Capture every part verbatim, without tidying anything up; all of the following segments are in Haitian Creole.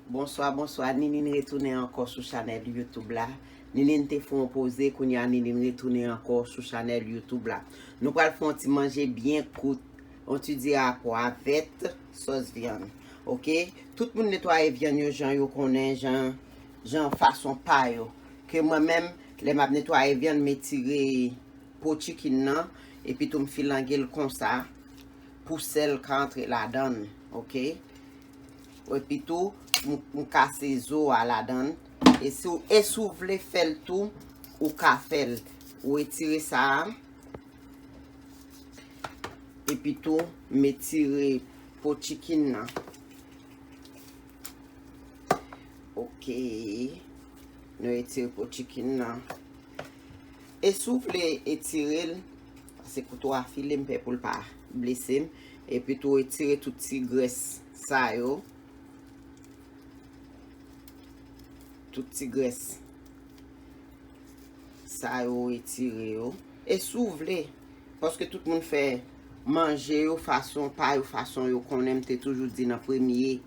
Bonswa, bonswa. Ninin retounen ankò sou chanèl YouTube la. Ninin te fè yon poze, kounye a Ninin retounen ankò sou chanèl YouTube la. Nou pral fè yon ti manje byen kout, yon ti diri a pwa vèt, sòs vyann. Oke? Tout moun netwaye vyann yo jan yo konnen, jan, jan fason pa yo. Ke mwen menm, lè m ap netwaye vyann, m etire po chicken nan, epi tou m filange l konsa, pou sèl ka antre ladan l, oke? Epi tou, m, m kase zo a ladan l, e si w, e si w vle fè l tou, ou ka fè l. Ou etire sa a, epi tou, m etire po chicken nan. Oke. Nou etire po chicken nan. E si w vle etire l, pase kouto a file, m pè pou l pa blese m. Epi tou etire tout ti grès sa yo. Tout ti grès sa yo, etire yo. E si w vle, paske tout moun fè manje yo fason pa yo, fason yo konnen, m te toujou di nan premye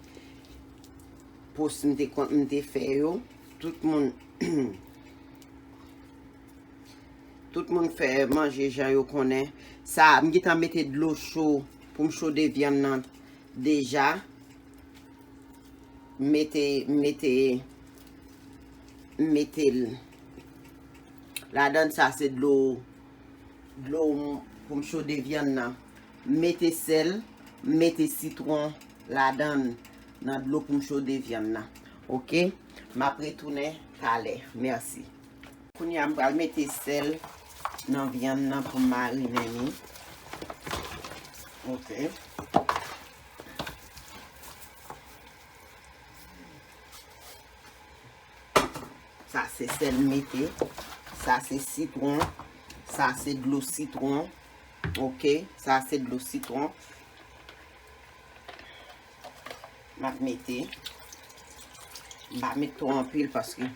post m te kon-, m te fè yo. Tout moun, tout moun fè manje jan yo konnen. Sa, m gentan mete dlo cho pou m chode vyann nan deja. M mete, m mete, m mete l ladan l. Sa se dlo, dlo m, pou m chode vyann nan. M mete sèl, m mete sitwon ladan l, nan dlo pou m chode vyann nan. Oke? M ap retounen talè. Mèsi. Kounye a, m pral mete sèl nan vyann nan pou m marinen li. Oke. Sa se sèl m mete. Sa se sitwon. Sa se dlo sitwon. Oke. Sa se dlo sitwon. M ap mete. M pa met twò anpil paske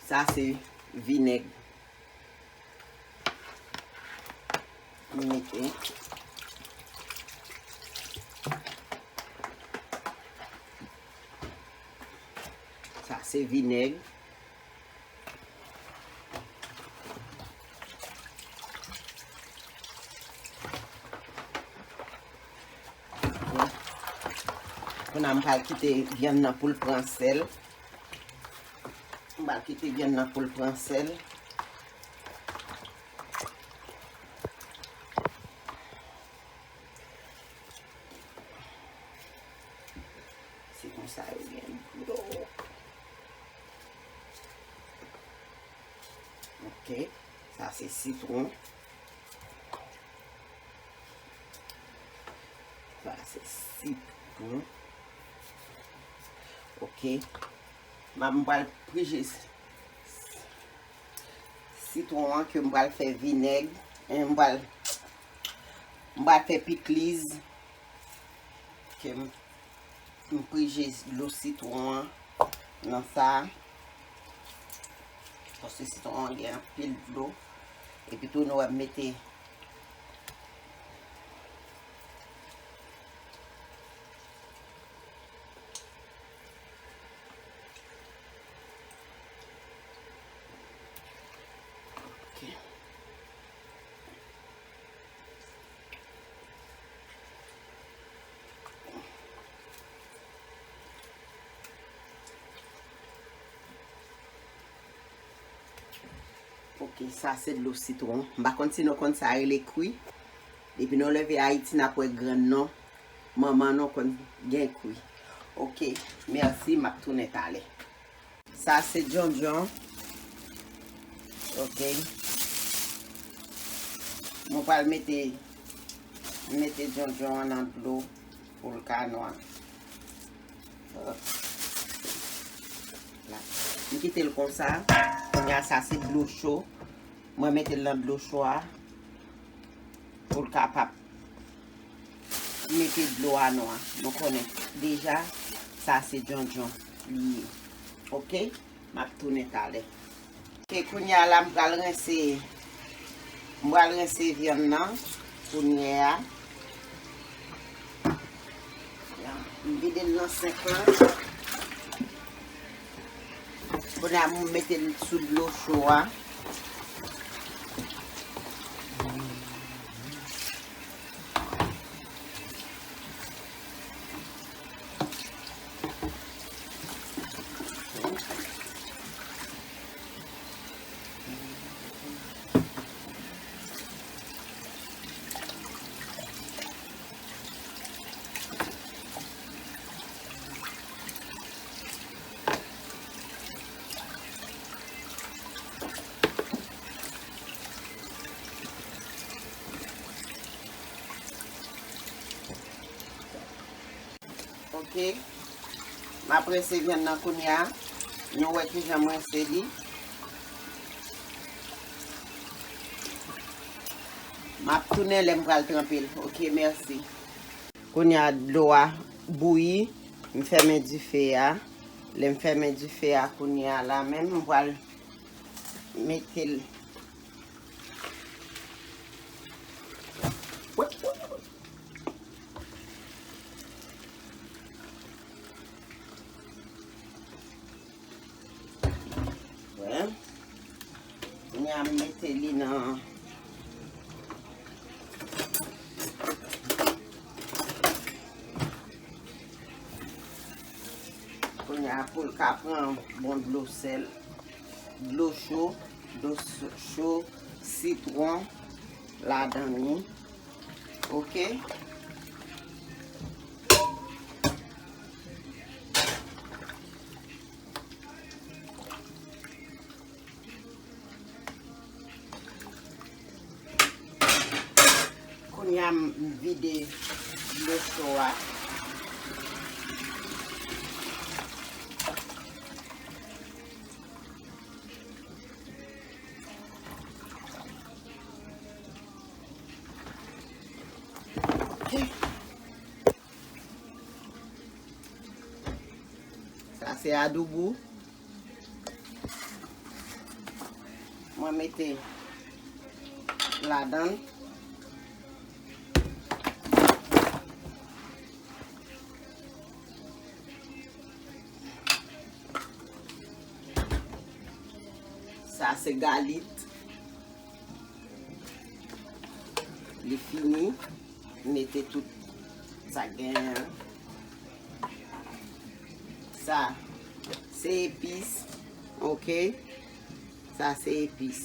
sa se vinèg. M mete. Sa se vinèg. Kounye a m pral kite vyann nan pou l pran sèl. M pral kite vyann nan pou l pran sèl. Se konsa yo gen dlo. Oke, sa se sitwon. Sa se sitwon. Oke. M ap, m pral prije s-, sitwon an ke m pral fè vinèg. E m pral, m pral fè pikliz. Ke m, m prije dlo sitwon an nan sa. Paske sitwon an gen anpil dlo. Epi tou nou wè m mete Ok, sa se dlo sitwon. M pa konn si nou konn sa rele kwi. Depi nou leve Ayiti, n ap wè grann nou, manman nou konn gen kwi. Ok, mèsi, m ap tounen talè. Sa se djondjon. Ok. Mwen pral mete, mete djondjon an nan dlo pou l ka nwa. Hop. La. M kite l konsa. Kounye a sa se dlo cho. Mwen mete l nan dlo cho a pou l kapab mete dlo a nwa. Nou konnen deja sa se djondjon li ye. Ok? M ap tounen talè. Ok, kounye a la m pral rense, m pral rense vyann nan kounye a. M vide l nan senk lan. Kounye a, m mete l sou dlo cho a. Ok. M ap rense vyann nan kounye a. Nou wè kijan m rense li. M ap tounen lè m pral tranpe l. Ok, mèsi. Kounye a, dlo a bouyi. M fèmen dife a. Lè m fèmen dife a, kounye a la menm, m pral mete l. Wè. Kounye a m mete li nan. Kounye a pou l ka pran bon dlo sèl, dlo cho, dlo s- cho, sitwon ladan li. Ok. Kounye a m vide dlo cho a. Sa se adobo. Mwen mete ladan l. Sa se galit. Li fini. Mete tout sa k genyen an. Sa se epis. Ok. Sa se epis.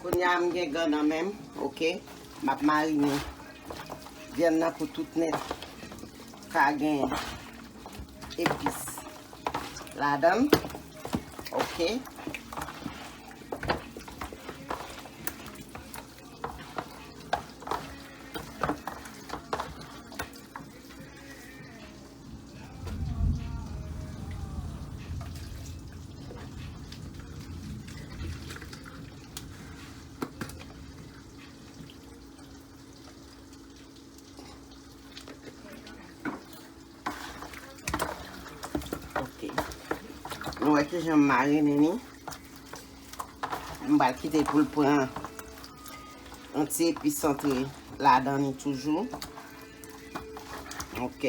Kounye a m gen gan nan men m, ok. M ap marine vyann nan pou tout nèt ka gen epis ladan l, ok. Ok. Nou wè kijan m marine li. M pral kite l pou l pran yon ti epis antre ladan li toujou. Ok.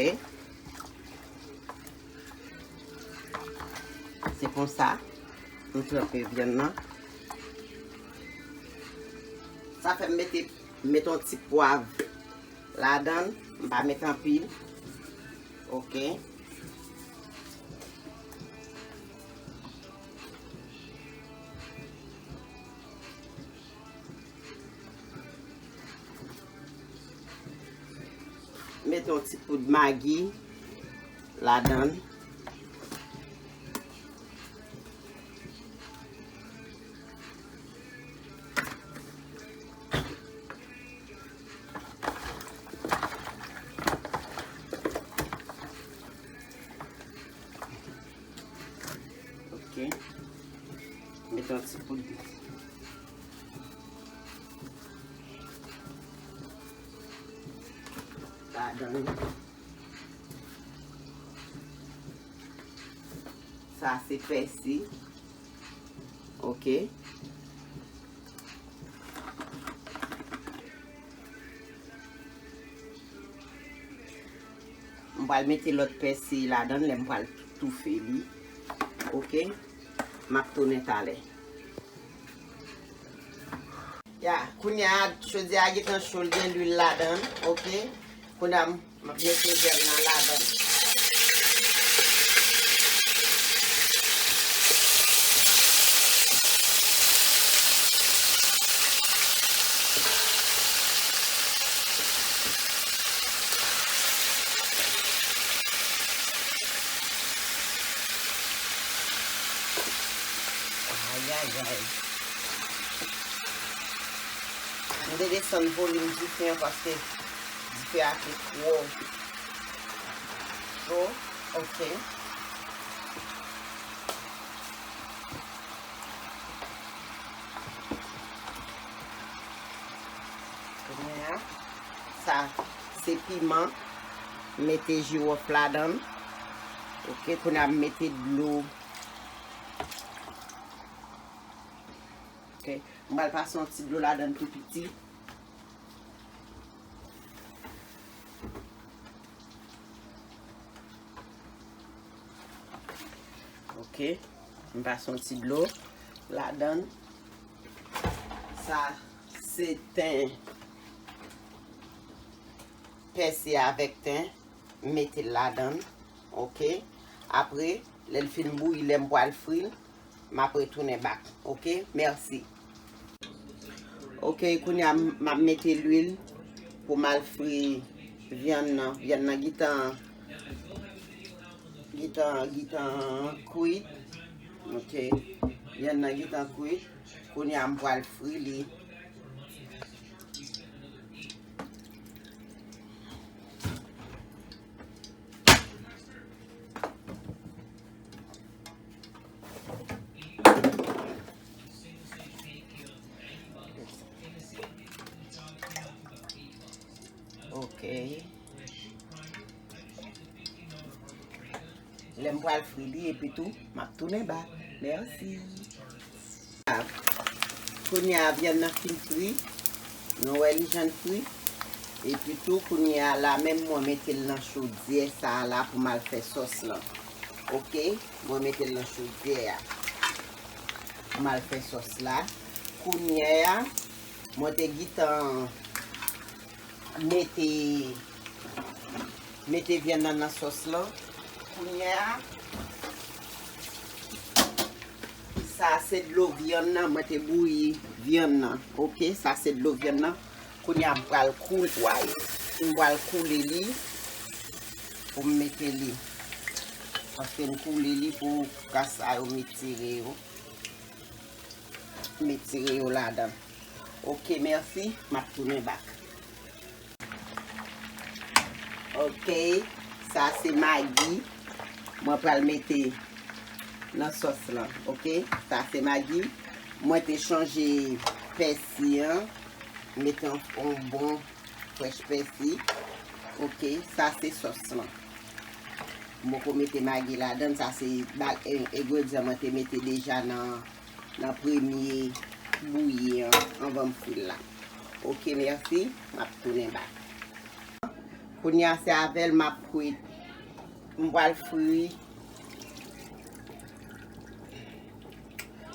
Se konsa m tranpe vyann nan. Sa fè m mete, mete yon ti pwav ladan l. M pa met anpil. Ok. Mete yon ti poud magi ladan l. Ok. Mete yon ti poud ladan l. Sa se pèsi. Ok. M pral mete lòt pèsi ladan l, lè m pral toufe li. Ok. M ap tounen talè. Ya, kounye a, chodyè a gentan cho, l gen lwil ladan l, ok? Kounye a, m ap mete vyann nan ladan l. Ayayay. M te desann volim dife an paske dife a te twò cho. Ok. Kounye a, sa se piman. Mete jiwòf ladan l. Ok, kounye a m mete dlo. Ok, m pral pase yon ti dlo ladan l tou piti. Ok, m pase yon ti dlo ladan l. Sa se ten, pèsi avèk ten, m mete l ladan l. Ok, apre, lè l fin bouyi, lè m pral fri l, m ap retounen back. Ok, mèsi. Ok, kounye a m ap mete lwil pou m al fri vyann nan. Vyann nan gentan, gentan, gentan kwit. Ok, vyann nan gentan kwit. Kounye a m pral fri li. Ok. Lè m pral fri li epi tou, m ap tounen back. Mèsi. Kounye a, vyann nan fin fri. Nou wè li jan l fri. Epi tou, kounye a la menm, mwen mete l nan chodyè sa a la pou m al fè sòs lan. Ok? Mwen mete l nan chodyè a pou m al fè sòs la. Kounye a, mwen te gentan mete, mete vyann nan nan sòs lan. Kounye a, sa se dlo vyann nan, mwen te bouyi vyann nan. Ok, sa se dlo vyann nan. Kounye a, m pral koule, way. M pral koule li pou m mete li. Paske m koule li pou kras sa yo m etire yo. M etire yo ladan. Ok, mèsi. M ap tounen back. Ok, sa se magi. Mwen pral mete nan sòs lan. Ok, sa se magi. Mwen te chanje pèsi an. Mete yon, yon bon frèch pèsi. Ok, sa se sòs lan. Mwen poko mete magi ladan, sa se ba-, e, engredyan mwen te mete deja nan, nan premye bouyi an, anvan m fri l la. Ok, mèsi, m ap tounen back. Kounye a se avè l m ap kwit. M pral fri.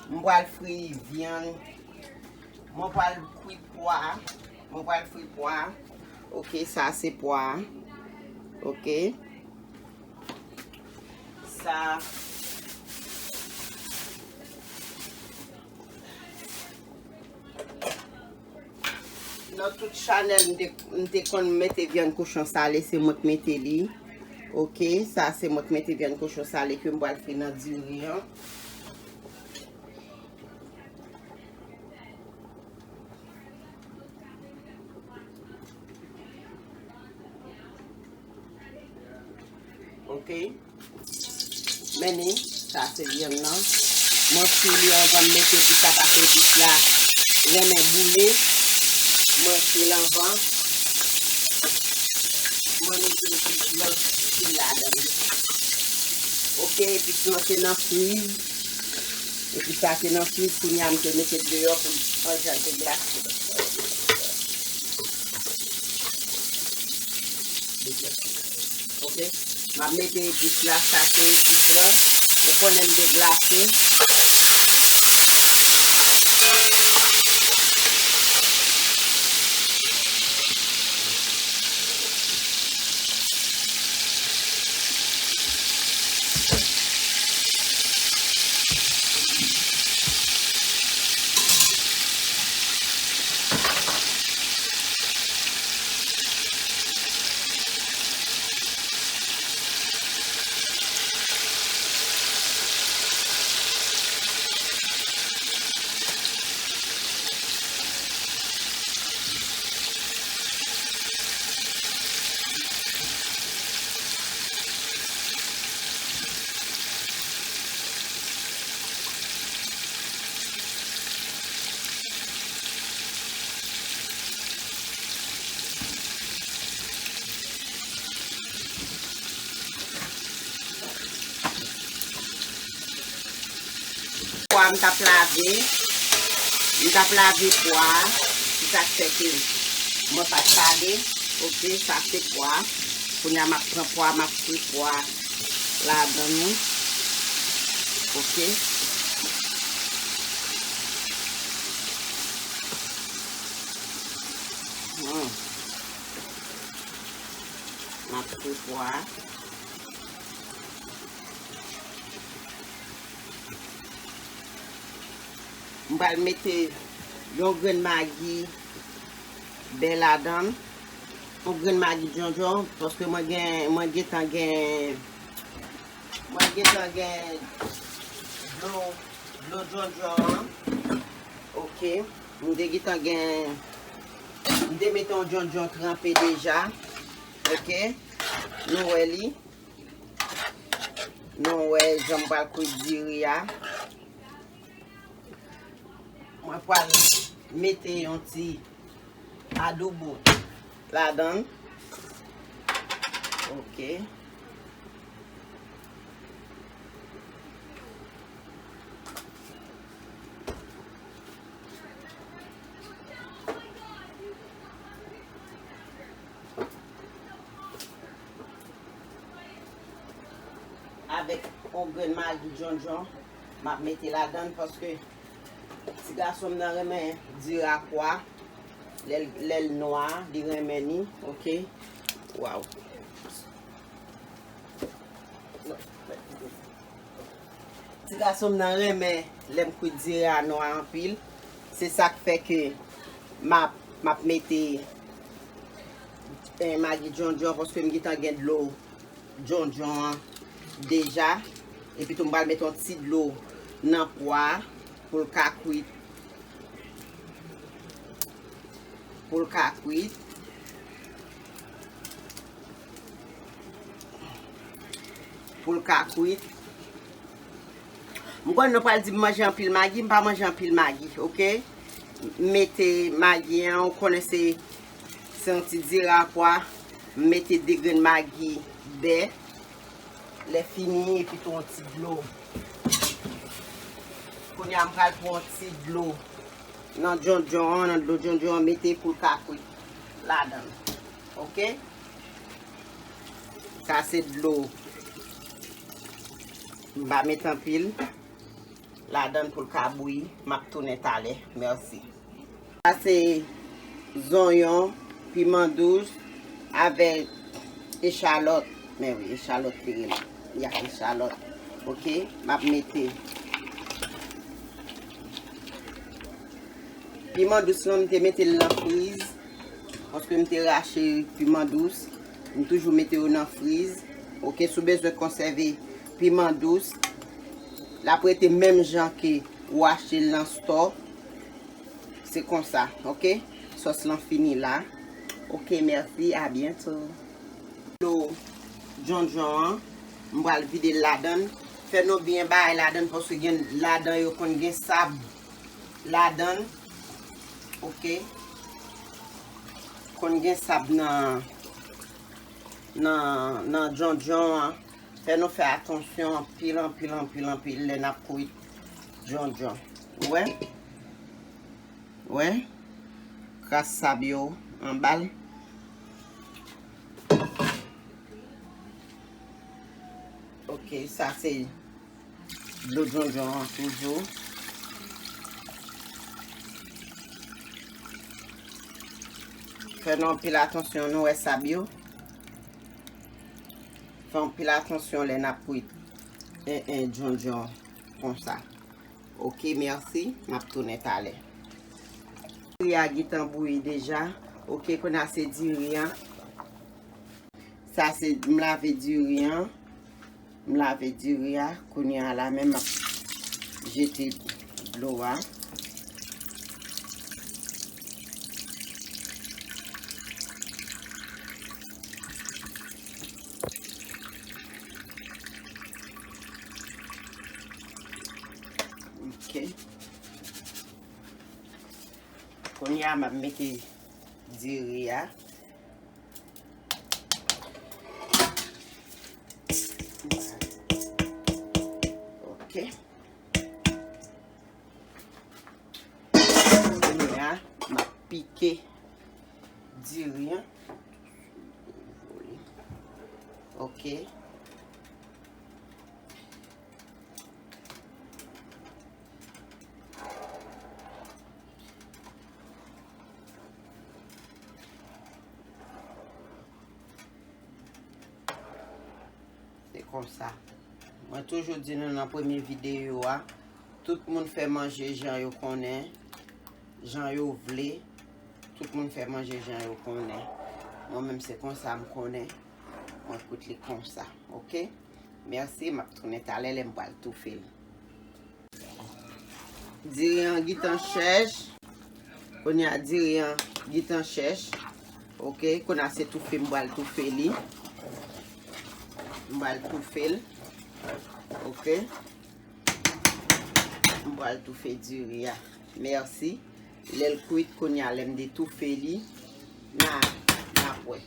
M pral fri vyann. Mwen pral kwit pwa. Mwen pral fri pwa. Ok, sa se pwa. Ok. Sa. Nan tout chanèl, m te, m te konn mete vyann kochon sale, se mwen k mete li. Ok, sa se mwen k mete vyann kochon sale ke m pral fri nan diri an. Ok. Men ni, sa se vyann nan. Mwen fri li anvan m mete dis la, paske dis la renmen boule. Mwen fri l anvan. Mwen mete dis lan fri ladan. Ok, epi nan te nan friz. Epi sa te nan friz, kounye a m te mete l deyò pou l anjan te glase. Ok. M ap mete epis la, sa se epis lan. Ou konnen m te glase. Pwa m t ap lave, m t ap lave pwa a, se sa k fè ke mwen pa t lave. Ok, sa se pwa. Kounye a m ap pran pwa, m ap fri pwa ladan l. Ok. Hmm. M ap fri pwa. M pral mete yon grenn magi bè ladan l, yon grenn magi djondjon, paske mwen gen, mwen gentan gen, mwen gentan gen dlo, dlo djondjon an. Ok, m te gentan gen, m te mete yon djondjon tranpe deja. Ok, nou wè li. Nou wè jan m pral kwit diri a. Mwen pral mete yon ti adobo ladan l. Ok. Avèk yon grenn magi djondjon, m ap mete ladan l paske ti gason m nan renmen diri a kwa. Lè l, lè l nwa, li renmen li. Ok. Waw. Ti gason m nan renmen lè m kwit diri a nwa anpil. Se sa k fè ke m ap, m ap mete, eh, magi djondjon paske m gentan gen dlo djondjon an deja. Epi tou m pral mete yon ti dlo nan pwa a pou l ka kwit. Pou l ka kwit. Pou l ka kwit. M konn nou pral di m manje anpil magi, m pa manje anpil magi, ok? M mete magi an, ou konnen se, se yon ti diri a pwa. M mete de grenn magi bè. Lè fini, epi tou yon ti dlo. Kounye a, m pral pran yon ti dlo nan djondjon an, nan dlo djondjon an, mete pou l ka kwit ladan l. Ok? Sa se dlo. M pa met anpil ladan l pou l ka bouyi. M ap tounen talè. Mèsi. Sa se zonyon, piman dous, avèk echalòt. Men wi, echalòt li rele. Ya, echalòt. Ok, m ap mete. Piman dous lan, m te mete l nan friz. Paske m te rache piman dous. M toujou mete yo nan friz. Ok, si w bezwen konsève piman dous, l ap rete menm jan ke ou achte l nan stò. Se konsa, ok? Sòs lan fini la. Ok, mèsi, a byento. Dlo djondjon an, m pral vide l ladan l. Fè nou byen bay ladan l, paske gen ladan yo konn gen sab ladan l. Ok? Konn gen sab nan, nan, nan djondjon an. Fè nou fè atansyon anpil, anpil, anpil, anpil lè n ap kwit. Djondjon. Ou wè? Ou wè? Kras sab yo anba l. Ok, sa se dlo djondjon an toujou. Fè nou anpil atansyon, nou wè sab yo. Fè anpil atansyon lè n ap kwit en, en, djondjon konsa. Ok, mèsi. M ap tounen talè. Diri a gentan bouyi deja. Ok, kounye a se diri an. Sa se, m lave diri an. M lave diri a. Kounye a la menm m ap jete dlo a. Ok. Kounye a m ap mete diri a. Ok. Kounye a m ap pike diri an. Ok. Se konsa. Mwen toujou di nou nan premye videyo a, tout moun fè manje jan yo konnen, jan yo vle. Tout moun fè manje jan yo konnen. Mwen menm se konsa m konnen. Mwen kout li konsa, ok? Mèsi, m ap tounen talè lè m pral toufe l. Diri an gentan chèch. Kounye a diri an gentan chèch. Ok, kounye a se toufe m pral toufe li. M pral toufe l. Ok. M pral toufe diri a. Mèsi. Lè l kwit, kounye a lè m detoufe li, n a, n ap wè.